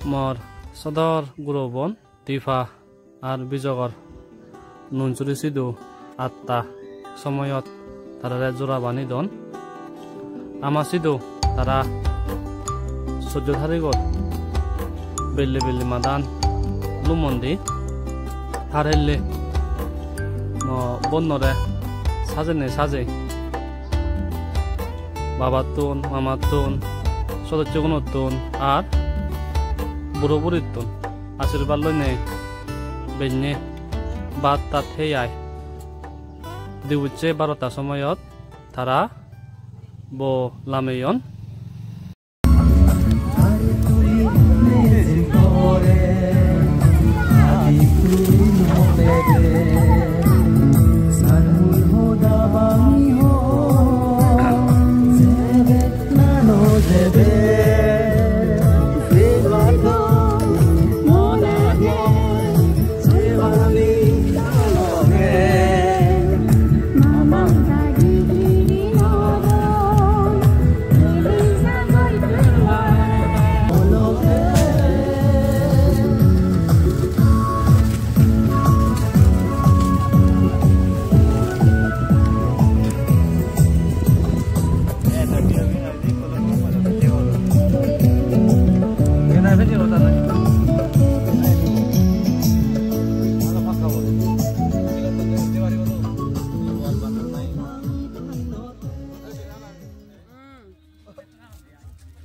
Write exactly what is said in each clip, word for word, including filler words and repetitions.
Mor sodor guro bon Dipa ar Bijogor Nunsuri sidu atta somoyot tarare jora bani don. Ama sidu tara soddo tarigot belle belle madan lumon di har helle mo bonnore sajene sajei babattun, mamattun, sodocchogunottun ar buro burittun ashirbad loinei benne bhat tat hei ai. Dibucche barota somoyot tara bo lameyon.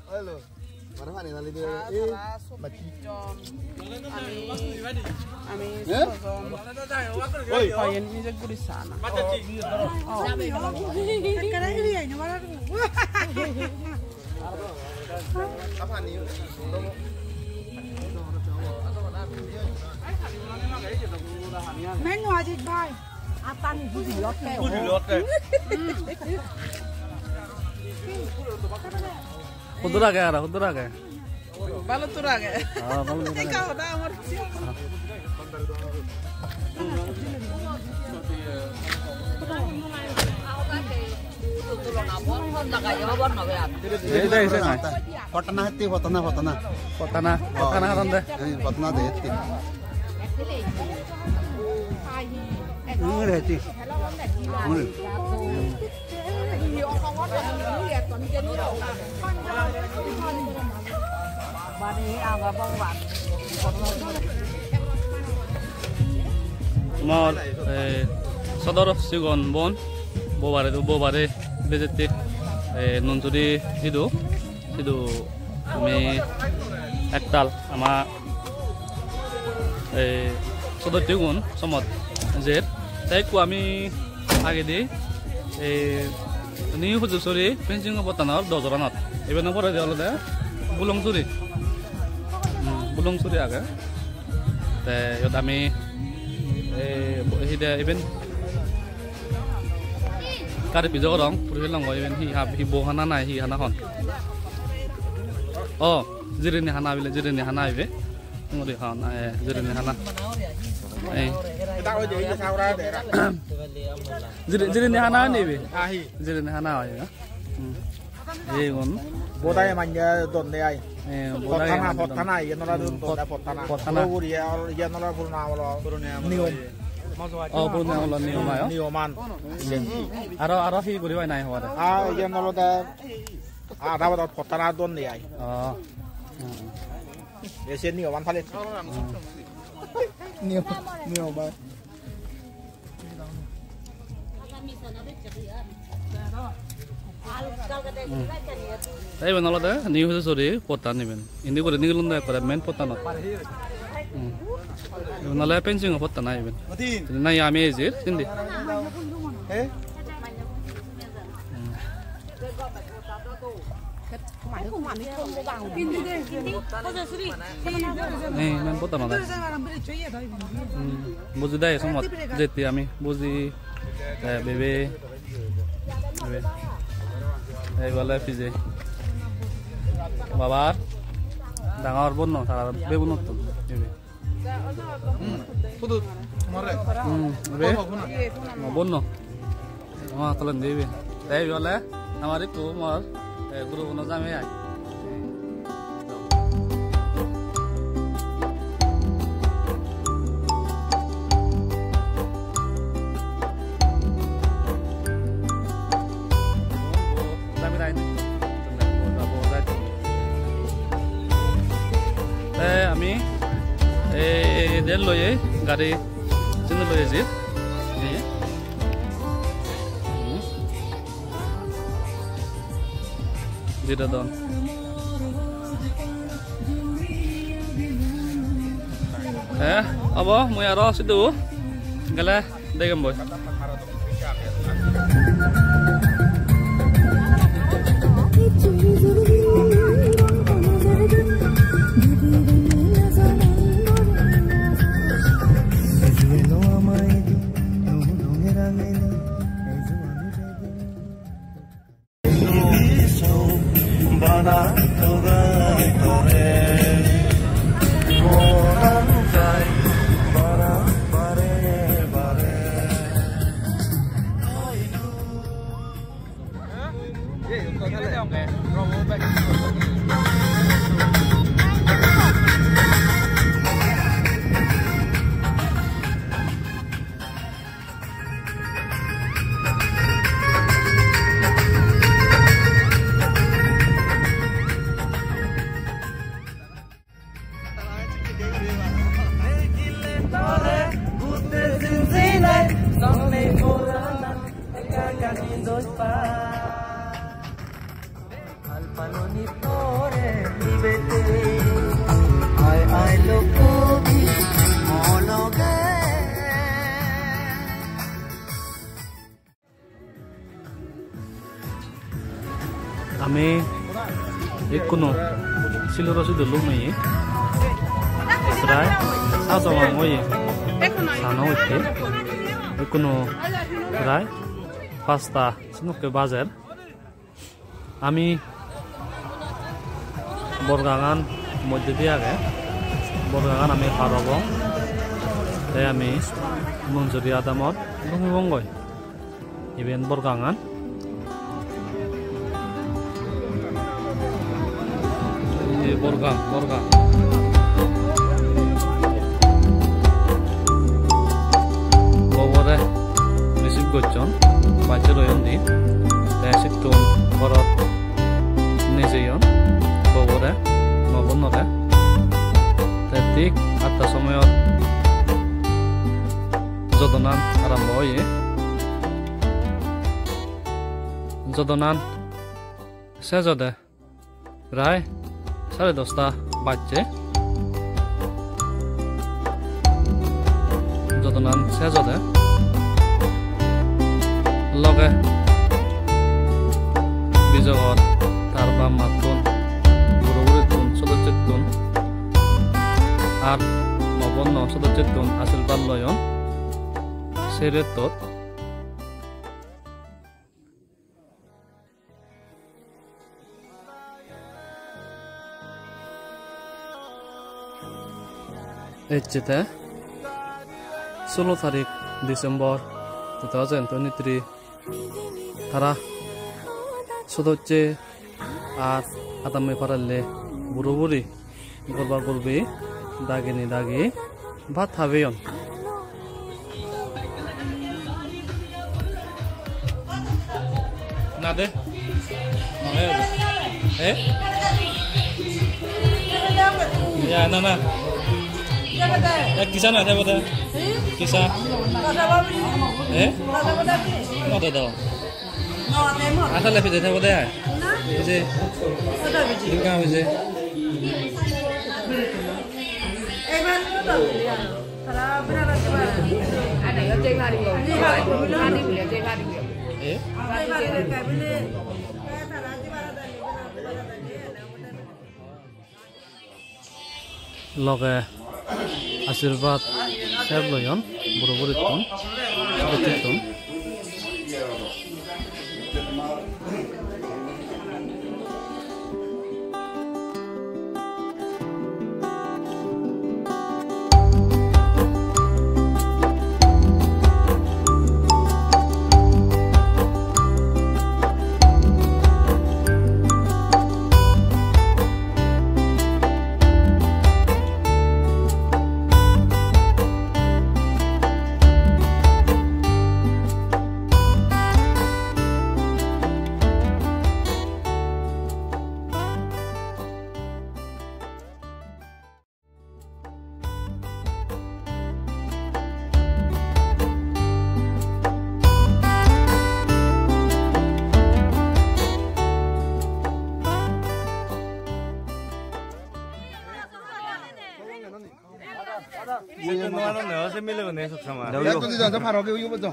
Hello. Mana hani nali dia? Eh, tara mati. Sotton jon. Ami, ami sotton. Oi. Hoyen nije guri sana. Oh. Ekkere iri aino bara. Menu ajit bhai. Atani buji lotte. Buji lotte. Hudur age aro, hudur age? Balotur age. Ah, balotur age. Eka hoda amar. Ei, ei, ei, ei. Potana hatti, potana, potana. Potana, potana haron de. Ei, potana de hatti. Ngure hatti. Ngure. Mor, eh, sodor sigon bon, bobare do, bobare bejette, eh, Nunsuri idu, idu ami ektal ama, eh, sodor sigon somot jer. Te ekku ami agedi, eh, New Hojusuri fencing-o pottanor dojoranot. Iben poredi olode Bulungsuri. Hmm, Bulungsuri age. Te iyot ami, eh, hi de iben gari pijo gorong, puri pelongoi iben hi hab-, hi bo hana nai hi hana hon. Oh, jireni hana bile, jireni hana ibe. Muri hana, eh, jireni hana. Eh. Jire-, jireni hana ni ibe? Ahi. Jireni hana oi, eh? Hmm. Igun. Bodai manja donde ai. Eh, bodai pottana, manja donde. Pottana, iyan ora don, pot-, donde pottana. Pottana. Puro puri, iyan ora purona amolo. Purona amolo. Niyom. Oh, purona amolo niyom ayo. Niyoman. Hmm. Aro, aro hi guribai nai hobare? Ah, iyan olode ada bodot pottana donde ai. Oh. Hmm. Ese niyoman pale. Niyo-, niyoman. Te iben olode New Hojusuri pottan iben. Indi guri nigilunde ekkore main pottanot. Hmm. Iben ole fencing-o pottan ai iben. Nahi ami ejir sindi. Hmm. Ei, iman pottan ode. Hmm, buji dai somot jetti ami, buji, eh, bebe, bebe. Ei bole pije. Babar dangor bonno, tara bebunottun, bebe. Hmm, hudu, more. Hmm, ibe? Mo bonno. Mo tolendi ibe. Te ibe ole amar ikku mor, eh, group-uno jamei ai. Gari sindi loi ejir. Ei. Hmm. Jiredon. Eh, obo, mui aro sidu gele degem boi. Ami ekkuno Siloro sidu lumeye. Prai sa somang oye. Sano utte. Ekkuno prai pasta senokke bajer. Ami Borgangan moddedi age. Borgangan ami par obong. Te ami Nunsuri adamot lumibongoi. Iben Borgangan. Ei Borgang, Borgang. Gobore receive gocchon, bacche royon di. Te sittun gorot nejeyon, gobore, mo bonore. Te thik atta somoyot jodonan arambo oye. Jodonan sej ode prai sare dosta bajje. Jodonan sej ode loge bijogor tar bap mattun, guro gurittun, sodocchettun ar mo bonno sodocchettun ashirbad loyon. Se rettot Ecche te solo tarik December two thousand twenty-three, tara sodocche ar adamme paralle buro buri gorba gorbi dagini dagi bhat habeyon. Na de. Na de. Eh? Ya, na, na. Ya, kisa na thebo de. Kisa. Eh? Na de do. Asole pide thebo de ai. Pide. Dinga pide. Eh? Loge ashirbad sep loyon buro burittun, burittun. Mile bone sok sama. Ek kuni jan, paro ke uyu bojo.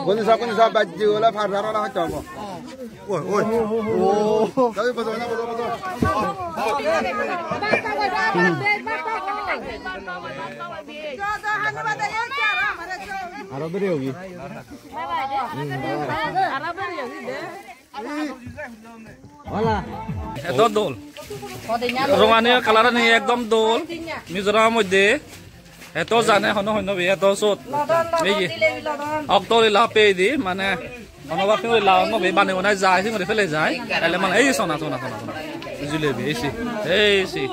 Kuni sa, kuni sa, bajji wala phar phar wala hoito hobo. Oi, oi. Tabi bojo na, bojo, bojo. Aro bere hobi. Aro bere hobi de. Eto dol. Rongani colour ani ekdom dol. Mizoram moddhe eto jane hono hono be eto sot. Ei je. Okto lila pei di mane hono bak singori la hono be bane bane jai singori pele jai. Ele mane ei sona sona sona sona. Jilebi ei si. Ei si.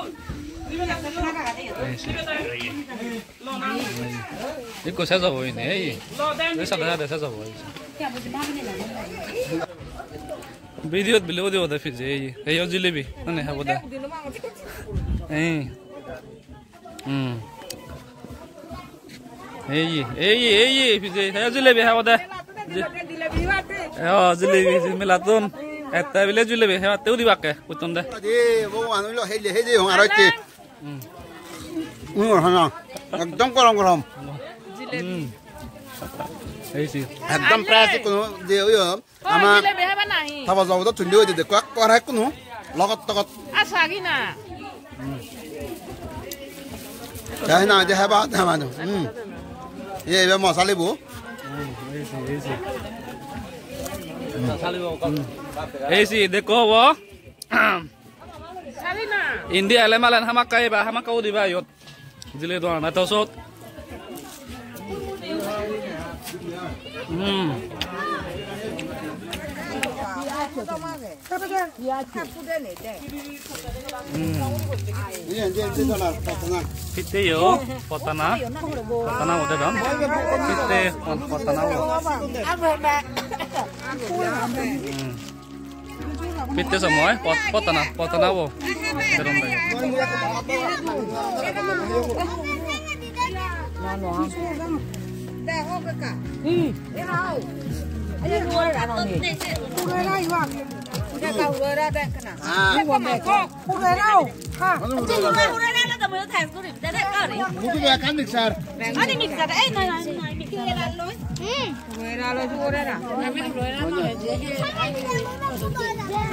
Ei si. Ikko sej obo ine, ei. Ei sade sade sej obo, ei. Videot bile udi ode pije, ei. Ei o jilebi, nani habo de. Ei. Hmm. Ei, ei, ei, ei, pije, ei o jilebi habo de. Ji-, ei o jilebi, ji melatun. Ette bile jilebi, hebatte udi bakke, puttun de. Adi, bo anu lo, hei, hei, hei, hong aro itte. Hmm. Hmm, hana. Ekdom gorom gorom. Hmm. Ei si. Ekdom fresh kono je oyo. Ama jilebi heba nahi? Taba jabo to thundi oide dekho, ekko ar ekko no. Logot togot. Asagi na. Hmm. Dai na je heba tama no. Hmm. Ye, ibe mosali bo. Hmm, ei si, ei si. Hmm. Ei si, dekho bo. Indi ele malen hamakkai ba, hamakkai udiba iyot. Jile dogan eto sot. Hmm. Hmm. Pitte yo, pottana. Pottana ode don. Pitte, pottana. Hmm. Pitte somoy pot-, pottana, pottana bo. Beron dai. Mudu be ekkan mixer. Ani mixer, ei noi, noi, noi, mixer. Hmm.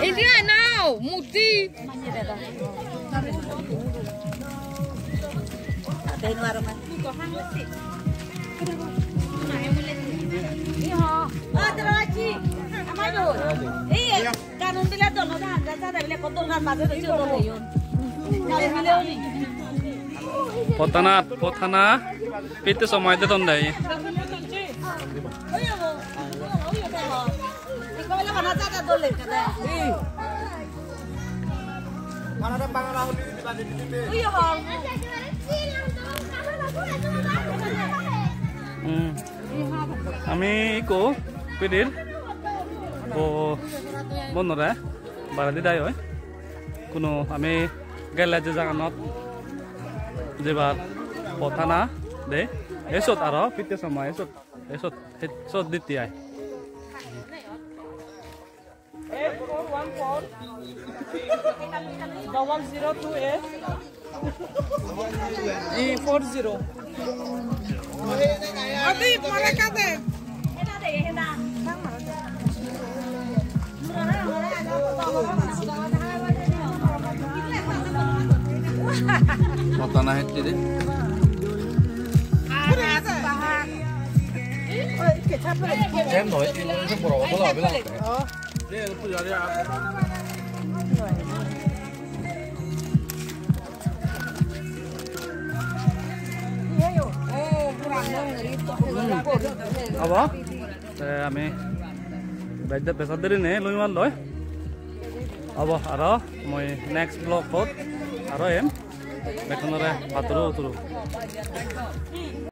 India now, mukti. Potana, potana, pitte somoy dedon dai. Hmm. Ami ikko pidir bo-, bonore baredi dai oi. Kuno ami gele je jaganot jebar pottana de. Esot aro pitte somoy esot. Esot, esot ditti ai. Eight four one four double zero two eight four zero. Adi, mare kade. Pottana hette de. Sem noi, sem boro boro abe la. Abo, te ami bej de pesat deri nei loi mar loi. Abo, aro mui next vlog-ot aro em. Bekkunore paturu turu.